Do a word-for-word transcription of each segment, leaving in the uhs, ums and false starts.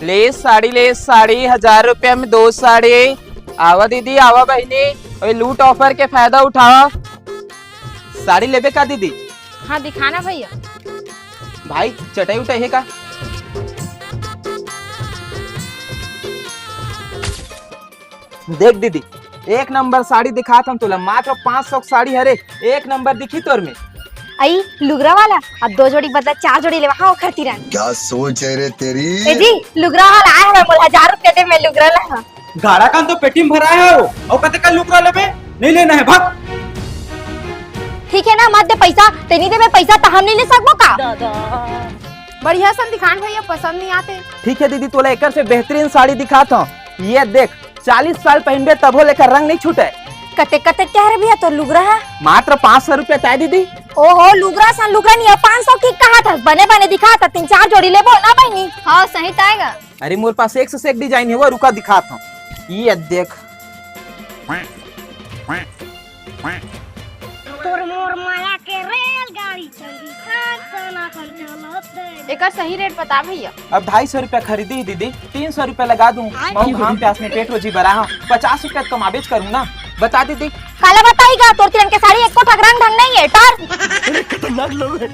ले साड़ी, ले साड़ी, हजार रुपया में दो साड़ी। आवा दीदी, आवा बहिनी, ओए लूट offer के फायदा उठावा। साड़ी लेबे का दीदी? हाँ, दिखाना भैया। भाई, चटाई उटाई हे का? देख दीदी, एक नंबर साड़ी दिखात हन तोला, मात्र पाँच सौ के साड़ी हरे, एक नंबर दिखी तोर में। अई लुगरा वाला, अब दो जोड़ी बदला चार जोड़ी लेवा, हाँ, ओखर तिरन। क्या सोच है रे तेरी? ए जी, लुगरा वाला आए हवे, मोला हजार रुपया दे, मैं लुगरा ला। गाड़ा कान तो पेटी में भराए हो, अउ कते का लुगरा लेबे? नहीं लेना है, भाग। ठीक है ना, मत दे पैसा, ते नहीं देबे पैसा, त हम नहीं ले सकबो का? बढ़िया सन दिखान भैया, पसंद नहीं आते। ठीक है दीदी, तोला एकर से बेहतरीन साड़ी दिखात हूँ। ये देख, चालीस साल पहनबे तभो लेकर रंग नहीं छूटे। कते कते कह रहे भैया तो लुगरा है? मात्र पाँच सौ रुपया ताय दीदी। ओहो, लुगरा सन लुगरा नहीं है, पाँच सौ की कहा था, बने बने दिखा था, तीन चार जोड़ी लेबो ना बहनी। हाँ, सही ताएगा। अरे मोर पास एक से एक design है, वो रुका दिखात हूँ। ये देख। तोर मोर माया के रेलगाड़ी चली, खन खन खन चलत रे। एकर सही rate बता भैया। अब ढाई सौ रुपया खरीदी ही दीदी, तीन सौ रुपया लगा दूं। महू घाम प्यास में पेट रोजी बरा हूँ, पचास रुपया तो कमाबेच करूँ ना। बता दीदी। काला बताई गा, तोर तिरन के साड़ी एको ठक रंग ढंग नहीं है, टर। अरे खतरनाक लोग हैं।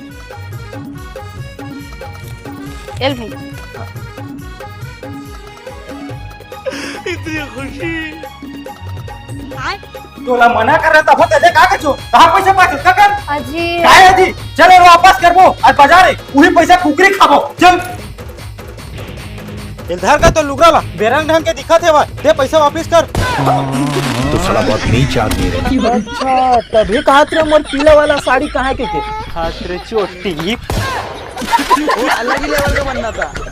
एल भाई। इतनी खुशी। तोला मना कर रहा था, बहुत देख आ के जो, कहाँ पैसे पास उसका कर? अजी। काय है जी? चलो रे, वापस करबो, आज बाजार है, वही पैसा कुकरी खाबो, चल। इधर का तो लुगरा ला, बेरंग ढंग के दिखत हे भाई, दे पैसा वापस कर। तो साला बहुत नीच आदमी है। अच्छा, तभी कहा तेरे मोर पीला वाला साड़ी कहाँ के के? हाथ रे चोटी। अलग ही level का बनना था।